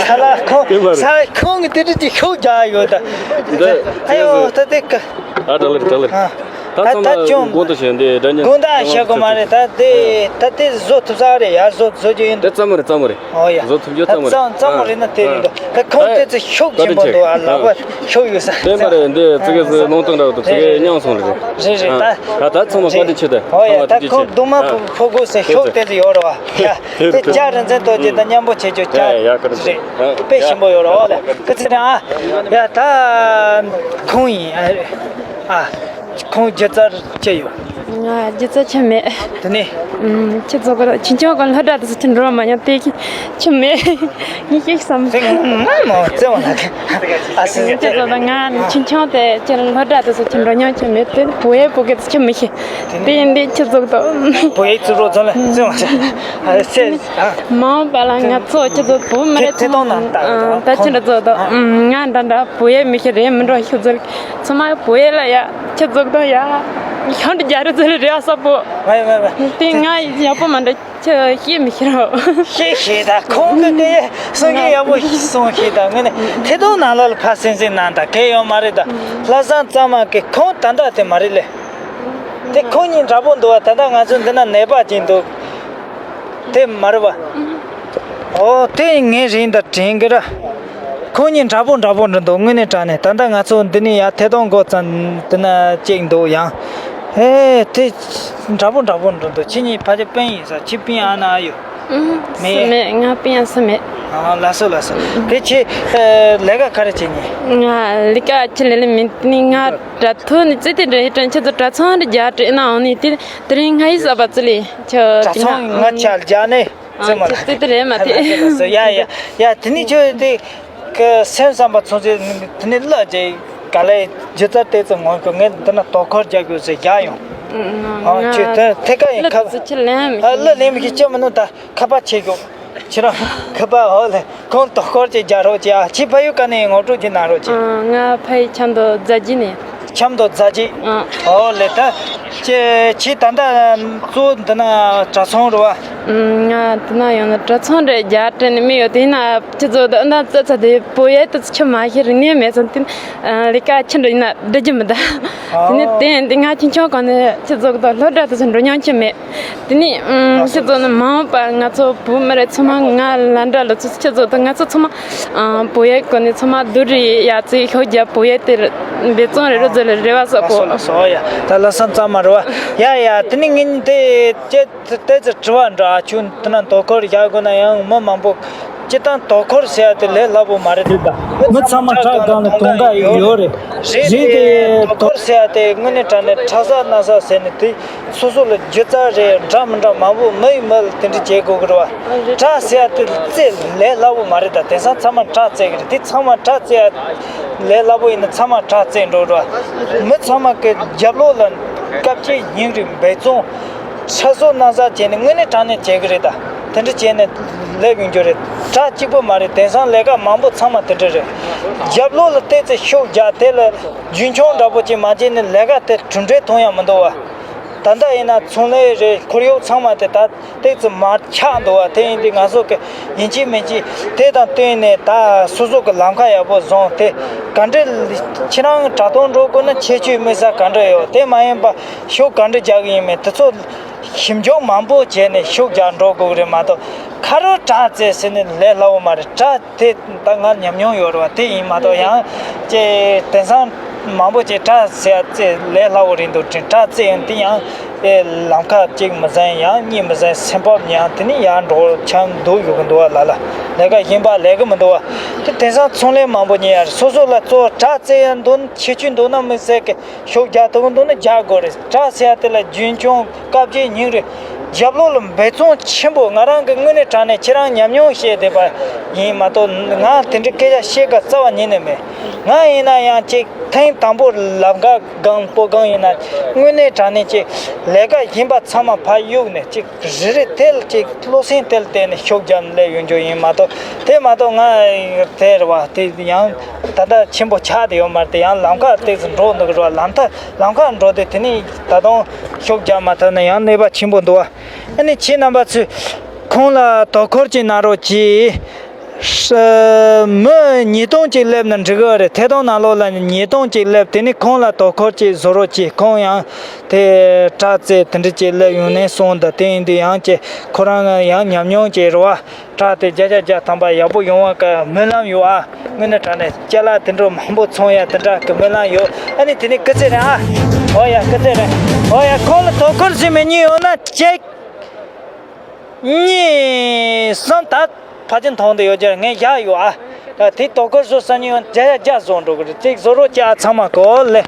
ས་ལ་ཁོང་དེ་མ་རེད། ས་ཁོང་གི་དེ་འདྲ་ཅིག་ཤུགས་རྒྱག་ཡོད་ད། འདི་ཨ་ཡོ་ད་དེ་ཀ་ཨ། ད་ལེར་ད་ལེར། ཨ། ད་ད་ཚང་ད་མ་ཅུང་དགོངས་དག་བྱས། འདི་སྒྲ་ཉན་དགོངས་དག་བྱེད་དགོས་མ་རེད། ད་དེ་ད་དེ་བཟོ་ཐུབ་ས་རེད་ཡ། བཟོ་བཟོ་རྒྱུ་ཡིན་འདི། ད་ཙམ་མ་རེད། ཙམ་མ་རེད། ཨོ་ཡ། བཟོ་ཐུབ་རྒྱུ་ཙམ་མ་རེད། ཙམ་ཙམ་མ་རེད་ན་དེ་རེད་འདུག་ད་ཁོང་དེ་ཚོ་ཤུགས་ཆེན་པོ་འདུག་ཨ། ལག་པ་ཤུགས་ཡོད་ས། དེ་མ་རེད། འདི་ཙི་གེ་ཟིག་རླུང་རྟ་འདྲ་བོ་འདུག་ཙི་གེ་རྙིང་སོང་རེད། རེད་རེད། ད་ད་ད་ཚང་མ་བཀའ་དྲིན་ཆེ། ད་ཨོ་ཡ། ཚང་མ་ད་ཐུགས་རྗེ་ཆེ། ཁོང་རྡུང་མ་ཨ། ཕོ་དགོས་ཟེར་ཤུགས་དེ་ཚོ་ཡོད་རེད་བ། ཡ། དེ་ལྕགས་རིག་འཛིན་རྡོ་རྗེ་དང་མཉམ་པོ་བྱེད་རྒྱུ་ཡ་ཡ་ཡ། བཀའ་དྲིན་ཆེ། ཨ། དཔེ་ཞིམ་པོ་ཡོད་རེད། ཨོ་ལེ། ཁ་ཚིག་དེ་ཨ། ཡ། ད་ཁོང་ཡིན་ཨ། ཨ། ཁོང་སྒྱུ་རྩལ་ཅི་ཡོད། ང་སྒྱུ་རྩལ་ཆེ་མེད། དེ་ནས། ཨུམ། ཁྱེད་ཚོ་གི་ཁྱེད་ཆོ་གི་སློབ་གྲྭ་དེ་ཚོ་ཁྱེད་འགྲོ་མ་མྱོང་དེ་ཁྱེད་མེད། ངས་ཤེས་སམ། ང་མ་བརྩེ་བ་ན་ཨ་སི། ཁྱེད་ཚོ་དང་ང་ཁྱེད་ཆོ་དེ་ཁྱེད་སློབ་གྲྭ་དེ་ཚོ་ཁྱེད་འགྲོ་མྱོང་ཁྱེད་མེད་དེ། བོད་ཡིག་བོད་སྐད་དེ་ཁྱེད་མི་ཤེས། དེ་ཡིན་དེ་ཁྱེད་ཚོ་དང་བོད་ཡིག་ཚུར་རོགས་ཚོ་ལ་བརྩེ་བ་ན་ཨ་སི། མ་འོངས་པ་ལ་ང་ཚོ་ཁྱེད་ཚོ་བོད་མི་རེད། ཁྱེད་ཚོ་དང་ད་ཁྱེད་ཚོ་དང་ང་འདྲ་འདྲ་བོད་ཡིག་མི་ཤེས་རེད། མི་འགྲོ་ཤེས་ཚོ་ཚང་མ་བོད་ཡིག་ལ་ཡ། ཁྱེད་ཚོ་དང་ཡ། ཤང་དུ་རྒྱ་རུ་ཚུར་རེ་ཨ་ས་པོ། དེ་ང་ཡག་པོ་མ་འདྲ་ཁྱེད་ཤེས་མི་ཤེས་རོ། ཤེས་ཤེས་ད་ཁོང་གི་དེ་སང་གི་ཡག་པོ་ཤེས་སོང་ཤེས་ད་ངས་ནི་ཐད་གཏོང་ནང་ལ་ཕར་སེམས་སེམས་ནང་ད་གལ་ཡོད་མ་རེད། ད་ལྷ་བཟང་གཙང་མ་གི་ཁོང་ད་ལྟ་དེ་མ་རེད་ལེ། དེ་ཁོང་གཉིས་འདྲ་པོ་འདུག་བ། ད་ལྟ་ང་ཚོ་འདི་ན་ནད་པ་ཅིག་འདུག་དེ་མ་རེད་པ། ཨོ་དེ་ངའི་རིང་དང་དྲན་གི་ར། ཁོང་གཉིས་འདྲ་པོ་འདྲ་པོ་འདྲ་འདུག་དངོས་གནས་དྲང་གནས། ད་ལྟ་ང་ཚོ་འདི་ནས་ཡར་ཐད་གཏོང་འགོ་བརྩམས་འདི་ན་ཅིག་འདུག་ཡང་། ཨེ་དེ་འདྲ་པོ་འདྲ་པོ་འདྲ་འདུག་ཁྱེད་གཉིས་ཕལ་ཆེར་སྤུན་ཡིན་ས། ཁྱེད་སྤུན་ཨ་ན་ཨ་ཡོད། ཨུམ། མེད། སུ་མེད། ང་སྤུན་ཡང་སུ་མེད། ཨ་ལགས་སོ་ལགས་སོ། དེ་ཁྱེད་ལས་ཀ་ག་རེ་བྱེད་ཉེ། ང་ལས་ཀ་ཁྱེད་ལས་ལས་མིན། དེ་ནི་ང་དྲ་ཐོག་ནས་ཙི་ཏི་འདྲ་ཡི་དྲན་ཆེད་དུ་དྲ་ཚོང་རེ་རྒྱག་དྲན་ན་འོང་ནི། དེ་དེ་རིང་ང་ཡི་ས་པ་ཙི་ལི་ཁྱོད་དྲ་ཚོང་ང་ཆ་རྒྱག་ནས་ཙི་མ་ལ་ཙི་ཏི་རེད་མ་དེ། ཡ་ཡ་ཡ། དེ་ནི་ཁྱོད་དེ་གི་སེམས་བསམ་པ་ཚོང་ཚེ་དེ་ནི་ལ་ཅེ་ག་ལས་ཇི་ཙར་ཏེ་ཙི་ངོ་གི་ངས་འདི་ན་དོ་ཁོར་རྒྱག་དགོས་ཟེར་རྒྱག་ཡོང་། ཨ་ཁྱོད་དེ་ཐད་ཀ་ཡིན་ཁ། ཨ་ལ་ལེན་མི་ཁྱེད་ཅི་མི་ནུ་ད་ཁ་པ་ཆེ་གོ། ཁྱེད་རང་ཁ་པ་ཧོ་ལེ། ཁོང་དོ་ཁོར་ཅིག་རྒྱག་རོགས་གྱིས་ཨ། ཁྱེད་ཕ་ཡུལ་ག་ནས་ངོ་སྤྲོད་ཅིག་གནང་རོགས་གྱིས། ཨ། ང་ཕ་ཡུལ་ཆབ་མདོ་རྫ་རྒྱུད་ནས། ཆབ་མདོ་རྫ་རྒྱུད། ཨ། ཨོ་ལེ། ད་ཁྱེད་ཁྱེད་ད་ལྟ་གཙོ་བོ་འདི་ན་གྲྭ་ཚང་རེད་བ། ང་འདི་ན་ཡོང་ན་གྲྭ་ཚང་རེད། རྒྱ་དྲན་ནས་མི་ཡོད་དེ་ན་ཁྱེད་ཚོ་ད་ན་རྩ་ཚ་དེ་བོད་ཡིག་ད་ཁྱེད་མ་ཤེས་རིག་གནས་མེད་ཙང་དེ་ལས་ཀ་ཁྱེད་འགྲོ་ཡིན་ན་འགྲོ་རྒྱུ་མི་འདུག་དེ་ནས་དེ་འདི་ང་ཁྱེད་ཆོ་གང་ནས་ཁྱེད་ཚོ་གི་ད་སློབ་གྲྭ་དུ་འགྲོ་མྱོང་ཆེ་མེད། དེ་ནས་ཨུམ། ཁྱེད་ཚོ་ནི་མ་འོངས་པ་ང་ཚོ་བོད་མི་རིགས་ཚང་མ་ང་ལ་འདྲ་ལ་ཚོ་ཁྱེད་ཚོ་དང་ང་ཚོ་ཚང་མ་ཨ། བོད་ཡིག་གོ་ནས་ཚང་མ་བསྡུར་རེ་ཡ་ཙི་ཤོག་རྒྱ་བོད་ཡིག་དེ་འབད་བརྩོན་རེ་རོ་ཛོ་ལེ་རེ་བ་ས་པོ། ལགས་སོ་ལགས་སོ། ཡ་ད་ལ་སང་ཙམ་མ་རེད་བ། ཡ་ཡ། དེ་ནི་ངས་དེ་ཅེ་དེ་ཚོ་དྲི་བ་འདྲ་ཨ། ཁྱོད་དེ་ན་དོ་ཁོར་བཞག་དགོས་ན་ཡང་མི་མང་པོ་སྤྱི་བཏང་དོ་ཁོར་ཟེར་ཡ་དེ་ལས་སླ་པོ་མ་རེད་འདུག་ད་མི་ཚང་མ་ཁྲག་སྒང་ལ་དུང་དཀར་ཡོད་རེད། རེད་དེ་དོ་ཁོར་ཟེར་ཡ་དེ་དངོས་གནས་དྲང་གནས་ཁྲག་ཟ་སྣ་ཟ་ཟེར་ནས་དེ། སོ་སོ་ལ་སྒྱུ་རྩལ་རེད། འདྲ་མི་འདྲ་མང་པོ་མི་ཡི་མི་ལ་དེ་འདྲ་བྱེད་དགོས་ཀྱི་རེད་བ། དྲག་ཟེར་ཡ་དེ་རྩེད་ལས་སླ་པོ་མ་རེད། ད་དེང་སང་ཚང་མ་དྲག་རྩེད་ཀྱི་རེད། དེ་ཚང་མ་དྲག་རྩེད་ཡ་ལས་སླ་པོ་ཡིན་ན་ཚང་མ་དྲག་རྩེད་འགྲོ་རེད་བ། མི་ཚང་མ་གི་རྒྱབ་ལོགས་ལ་སྐབས་ཅིག་སྙིང་རུས་འབད་བརྩོན་ཁྲ་སོ་སྣ་ས་བྱས་ནས་དངོས་གནས་དྲང་གནས་བྱེད་ཀྱི་རེད། ད་དེ་འདྲ་བྱས་ནས་ལས་ཡོང་རྒྱུ་རེད། དྲག་གཅིག་པོ་མ་རེད། དེང་སང་ལས་ཀ་མང་པོ་ཚང་མ་དེ་འདྲ་རེད། རྒྱབ་ལོགས་ལ་བལྟས་ཚེ་ཤུགས་རྒྱག་དེ་ལ་རྒྱུན་འཁྱོངས་འདྲ་པོ་ཅིག་མ་བྱས་ནས་ལས་ཀ་དེ་གྲུབ་འབྲས་མཐོང་ཡ་མི་འདུག་བ། ད་ལྟ་ཡིན་ན་ཚོང་ལས་རེད། ཁོར་ཡུག་ཚང་མ་དེ་ད་ཏོག་ཙམ་མར་ཆག་འདུག་བ། དེ་ཡིན་དུས་ང་ཚོ་གི་ཡིན་གཅིག་མིན་གཅིག་དེ་དང་བསྟུན་ནས་ད་སོ་སོ་གི་ལམ་ཁ་ཡག་པོ་བཟུང་སྟེ། ག་འདྲ་ཁྱེད་རང་དྲ་ཐོག་འགྲོ་དགོས་ན་ཁྱད་ཆོས་དམིགས་བསལ་ག་འདྲ་ཡོད། དེ་མ་ཡིན་པ་ཤུགས་ག་འདྲ་རྒྱག་གི་ཡིན་མིན་དེ་ཚོ་ཞིབ་འཇུག་མང་པོ་བྱས་ནས་ཤུགས་རྒྱག་འགྲོ་དགོས་ཀྱི་རེད་མ་གཏོགས། ཁ་རོག་དྲག་རྩེད་ཟེར་ནས་ལས་སླ་པོ་མ་རེད། དྲག་དེ་ད་ང་ཉམས་མྱོང་ཡོད་རེད་བ། དེ་ཡིན་མ་གཏོགས་ཡང་ཅེ་དེང་སང་མང་པོ་ཅིག་དྲག་ཟེར་ཡ་རྩེད་ལས་སླ་པོ་རེད་འདུག་དྲན། དྲག་རྩེད་ཡང་དེ་ཡང་ཨེ་ལམ་ཁ་གཅིག་མི་ཟིན། ཡང་གཉིས་མི་ཟིན། སེམས་བབ་ཉན་དེ་ནི་ཡར་འགྲོ་ཆང་འདུག་ཡོད་གི་འདུག་བ། ལ་ལ་ལས་ཀ་གཞན་པ་ལས་གི་མི་འདུག་བ། དེ་དེང་སང་ཚོང་ལས་མང་པོ་ཉན་ཡ་རེད། སོ་སོ་ལ་གཙོ་བོ་དྲག་རྩེད་ཡ་འདུག་ན་ཁྱད་ཆོས་འདུག་ན་མི་ཟེར་གི་ཤུགས་རྒྱག་ཐུབ་གི་འདུག་ན་རྒྱག་དགོས་རེད། དྲག་ཟེར་ཡ་དེ་ལ་རྒྱུན་འཁྱོངས་སྐབས་ཅིག་སྙིང་རུས། རྒྱབ་ལོགས་ལ་འབད་བརྩོན་ཆེན་པོ། ང་རང་གི་དངོས་གནས་དྲང་གནས་ཁྱེད་རང་ཉམས་མྱོང་བཤད་བསྡད་པ་ཡིན་མ་གཏོགས། ང་དེ་འདྲའི་སྐད་ཆ་བཤད་དཀའ་རྩ་བ་ཉིད་ནས་མེད། ང་ཡིན་ན་ཡང་ཅིག་ཐེངས་དང་པོ་ལམ་ཁ་སྒང་སྤོ་སྒང་ཡིན་ན་དངོས་གནས་དྲང་གནས་ཅིག་ལས་ཀ་གཞན་པ་ཚང་མ་ཕར་གཡུགས་ནས་ཅིག་རེ་རེ་དེ་ལ་ཅིག་བློ་སེང་དེ་ལ་བརྟེན་ནས་ཤུགས་རྒྱབ་ནས་སླེབས་ཡོང་རྒྱུ་ཡིན་མ་གཏོགས། དེ་མ་གཏོགས་ང་དེ་རེད་བ། དེ་ཡང་ད་ལྟ་ཆེན་པོ་ཆགས་བསྡད་ཡོད་མ་རེད། དེ་ཡང་ལམ་ཁ་ཏོག་ཙམ་འགྲོ་འདུག་གི་རེད་བ། ལམ་ཐ་ལམ་ཁ་འགྲོ་དུས་དེ་ནས་ད་དུང་ཤུགས་རྒྱག་མ་ཐུབ་ན་ཡང་གནོད་པ་ཆེན་པོ་འདུག་བ། ཨ་ནི་ཁྱེད་རྣམ་པ་ཚོས་ཁོང་ལ་དོ་ཁུར་ཅིག་གནང་རོགས་གྱིས། ཧྲ། མི་ཉིས་སྟོང་ཅིག་སླེབས་ན་འགྲིག་གི་རེད། ཐད་གཏོང་ནང་ལོགས་ལ་ཉིས་སྟོང་ཅིག་སླེབས། དེ་ནི་ཁོང་ལ་དོ་ཁུར་ཅིག་བཟོ་རོགས་གྱིས། ཁོང་ཡང་དེ་དྲག་རྩེད་དེ་འདྲ་ཅིག་སླེབས་ཡོང་ནས་སོང་། ད་དེ་ཡིན་དུས་ཡང་ཅིག་ཁོ་རང་ཡང་ཉམས་མྱོང་ཅིག་རེད་བ། དྲག་དེ་བརྒྱ་ཆ་བརྒྱ་ཐམ་པ་ཡག་པོ་ཡོང་བ་གི་སྨོན་ལམ་ཡོད་ཨ། དངོས་གནས་དྲང་གནས་ཅ་ལག་དེ་འདྲ་མང་པོ་ཚོང་ཡ་དེ་འདྲ་གི་སྨོན་ལམ་ཡོད། ཨ་ནི་དེ་ནི་སྐུ་ཚེ་རིང་ཨ། ཨོ་ཡ་སྐུ་ཚེ་རིང་། ཨོ་ཡ་ཁོང་ལ་དོ་ཁུར་ཟིན་མི་གཉིས་ཡོད་ན་གཅིག་གཉིས་གསུམ། ད་ཕལ་ཆེར་མཐོང་དུ་ཡོད་ཀྱི་རེད། ངས་བཞག་ཡོད་ཨ། དེ་དོ་ཁུར་བཟོ་ས་ཉིད་ཡོད་བརྒྱ་ཆ་བརྒྱ་བཟོ་འགྲོ་གི་རེད། གཅིག་བཟོ་རོགས་བྱ་ཨ། ཚང་མ་གོ་ལེ།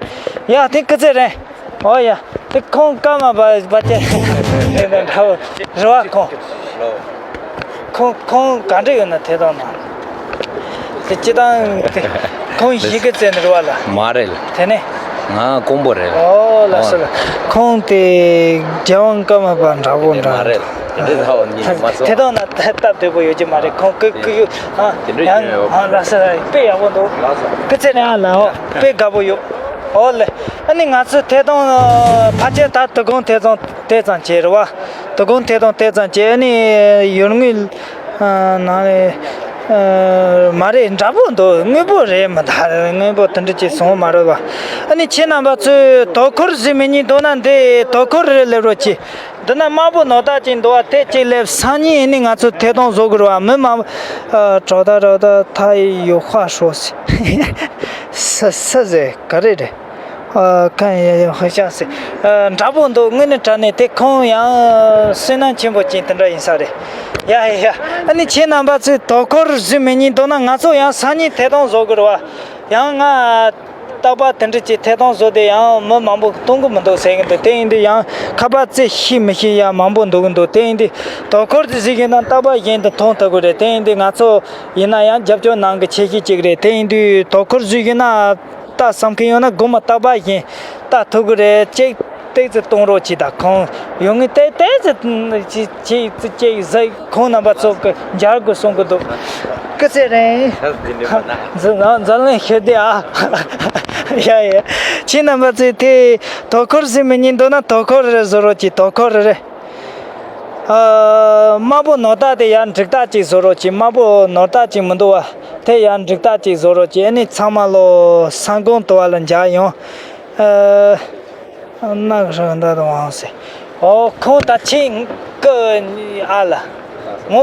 ཡ་དེ་སྐུ་ཚེ་རིང་། ཨོ་ཡ། དེ་ཁོང་ཀརྨ་པ་པ་ཅེ་རེད་བ་ཁོང་། ཁོང་ཁོང་ག་འདྲ་ཡོད་ན་དེ་དང་ན། དེ་སྤྱི་བཏང་དེ་ཁོང་གཞིས་ཀ་རྩེ་ནས་རེད་བ་ལ། མ་རེད་ལ། དེ་ནས། ང་ཀོང་པོ་རེད་ལ། ཨོ་ལགས་སོ་ལགས། ཁོང་དེ་རྒྱལ་དབང་ཀརྨ་པ་འདྲ་པོ་འདྲ། མ་རེད་ལ། དེ་འདྲ་ལྷག་ནི་མ་སོང་། དེ་དང་ན་སྟབས་བདེ་པོ་ཡོད་ཀྱི་མ་རེད། ཁོང་ཀུ་ཀུ་ཡུ་ཨ། དེ་འདྲ་ཡང་ཡོད་ཡོད། ཨ་ལགས་སོ་ལགས། དཔེ་ཡག་པོ་འདུག་སྐུ་ཚེ་རིང་ཨ་ལགས། ཨོ་དཔེ་དགའ་པོ་ཡོད། ཨོ་ལེ། ཨ་ནི་ང་ཚོས་ཐད་གཏོང་ཕལ་ཆེར་ད་དོ་དགོང་ཐད་གཏོང་དེ་ཙམ་བྱས་རེད་བ། དོ་དགོང་ཐད་གཏོང་དེ་ཙམ་བྱས། ཨ་ནི་ཡུལ་དངོས་ནང་ལས་ ཨ། མ་རེད། འདྲ་པོ་འདུག། དངོས་པོ་རེད་མི་འདུག། དངོས་པོ་དེ་འདྲ་ཅིག་བཟོ་མ་རེད་པ། ཨ་ནི་ཁྱེད་རྣམ་པ་ཚོས་དོ་ཁུར་ཟིག་མི་ཉན་འདུག་ན་འདི་དོ་ཁུར་རེད་ལབ་རོགས་གྱིས། འདི་ན་དམར་པོ་ནོར་ཐག་ཅིག་འདུག་པ། དེ་གཅིག་ལེབ། སང་ཉིན་ཨ་ནི་ང་ཚོ་ཐད་གཏོང་བཟོ་དགོས་རེད་པ། མི་མང་པོ། ཨ། 找到了，他有话说。 ས་ས་ཟེར་ག་རེ་རེད། ཨ། 看一下，好像是། ཨ། འདྲ་པོ་འདུག། དངོས་གནས་དྲང་གནས་དེ་ཁོང་ཡང་བསོད་ནམས་ཆེན་པོ་ཅན་དེ་འདྲ་ཡིན་ས་རེད། ཡ་ཡ་ཡ། ཨ་ནི་ཁྱེད་རྣམ་པ་ཚོས་དོ་ཁུར་ཟིག་མི་ཉན་འདུག་ན་ང་ཚོ་ཡང་སང་ཉིན་ཐད་གཏོང་བཟོ་དགོས་རེད་པ། ཡང་ང་རྟག་པར་དེ་འདྲ་ཅིག་ཐད་གཏོང་བཟོ་དེ་ཡང་མི་མང་པོ་གཏོང་གི་མི་འདུག་ཟེར་གི་འདུག། དེ་ཡིན་དུས་ཡང་ཁ་པར་རྩེ་ཤེས་མི་ཤེས་ཡང་མང་པོ་འདུག་གི་འདུག། དེ་ཡིན་དུས་དོ་ཁུར་དེ་ཟིག་ཡིན་ན་རྟག་པར་གཞན་དུ་མཐོང་ཐུབ་གི་རེད། དེ་ཡིན་དུས་ང་ཚོ་ཡིན་ན་ཡང་རྒྱབ་སྐྱོར་གནང་གི་ཆེ་ཤོས་གཅིག་རེད། དེ་ཡིན་དུས་དོ་ཁུར་ཟིག་ཡིན་ན། ད་བསམ་གི་ཡོད་ན་དགོང་མོ་རྟག་པར་བཞིན་ལྟ་ཐུབ་གི་རེད། ཅིག་ཏོག་ཙམ་གཏོང་རོགས་གྱིས། ད་ཁོང་ཡོང་ངེས་ཏོག་ཙམ་ཅིག་ཅིག་ཅིག་ཅིག་ཟིག་ཁོང་རྣམ་པ་ཚོ་གི་མཇལ་དགོས་གསུང་གི་འདུག། སྐུ་ཚེ་རིང་། འཛམ་གླིང་ཤོད་དེ་ཨ། ཡ་ཡ། ཁྱེད་རྣམ་པ་ཚོས་དེ་དོ་ཁུར་ཟིག་མི་ཉན་འདུག་ན་དོ་ཁུར་རེ་བཟོ་རོགས་གྱིས། དོ་ཁུར་རེ་རེ། ཨ། དམར་པོ་ནོར་ཐག་དེ་ཡར་འགྲིག་ཐག་ཅིག་བཟོ་རོགས་གྱིས། དམར་པོ་ནོར་ཐག་ཅིག་མི་འདུག་པ། དེ་ཡར་འགྲིག་ཐག་ཅིག་བཟོ་རོགས་གྱིས། ཨ་ནི་ཚང་མ་ལོ་ས་འགོང་དུ་བ་ལ་མཇལ་ཡོང་། ཨ། ནག་རང་ད་དུང་འོང་ཟེར། ཨོ། ཁོང་ད་ཁྱེད་ཀི་ཨ་ལ། ངོ་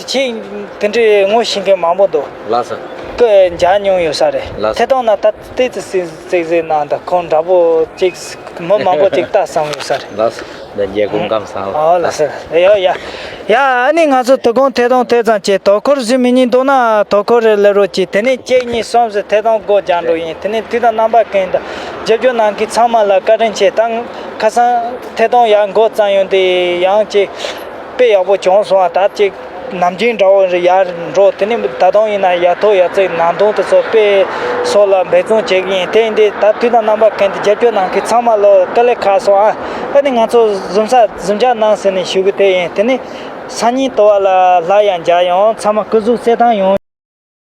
ཁྱེད་དེ་འདྲའི་ངོ་ཤེས་མཁན་མང་པོ་འདུག། ལགས་སོ། ཀི་མཇལ་མྱོང་ཡོད་ས་རེད། ལགས་སོ། ཐད་གཏོང་ན་ད་ཏོག་ཙམ་ཟིག་ཟིག་ཟིག་གནང་དང་། ཁོང་འདྲ་པོ་ཅིག་མི་མང་པོ་ཅིག་ལྟ་བསམ་ཡོད་ས་རེད། ལགས་སོ། ད་རྒྱལ་སྒོ་སྐམ་སང་ལ། ཨོ་ལགས་སོ། ཡ་ཡ། ཡ། ཨ་ནི་ང་ཚོ་དོ་དགོང་ཐད་གཏོང་དེ་ཙམ་བྱས། དོ་ཁུར་ཟིག་མི་ཉན་འདུག་ན་དོ་ཁུར་རེ་ལབ་རོགས་གྱིས། དེ་ནས་གཅིག་གཉིས་གསུམ་ཟེར་ཐད་གཏོང་སྒོ་རྒྱག་འགྲོ་ཡིན། དེ་ནས་དུས་དང་རྣམ་པ་ཀུན་ཏུ་རྒྱབ་སྐྱོར་གནང་མཁན་ཚང་མ་ལ་བཀའ་དྲིན་ཆེ། ད་ཁ་སང་ཐད་གཏོང་ཡར་འགོ་བརྩམས་ཡོང་དུས་ཡང་ཅིག་དཔེ་ཡག་པོ་བྱུང་སོང་བ། ད་ཅིག་ནམ་རྒྱུན་འདྲ་བོ་རེ་ཡར་འགྲོ། དེ་ནས་ད་དུང་ཡིན་ན་ཡ་ཐོག་ཡ་རྩེ་ནང་དོང་དེ་ཚོ་དཔེ་སོགས་ལ་འབད་བརྩོན་བྱེད་ཀྱི་ཡིན། དེ་ཡིན་དུས་ད་དུས་དང་རྣམ་པ་ཀུན་ཏུ་རྒྱབ་སྐྱོར་གནང་མཁན་ཚང་མ་ལ་དཀའ་ལས་ཁག་སོང་ཨ། ཨ་ནི་ང་ཚོ་གཟིམ་ས་གཟིམ་འཇག་གནང་ཟེར་ནས་ཞུ་གི་དེ་ཡིན། དེ་ནས་སང་ཉིན་དུ་བ་ལ་སླར་ཡང་མཇལ་ཡོང་། ཚང་མ་སྐུ་གཟུགས་གསལ་ཐང་ཡོང་།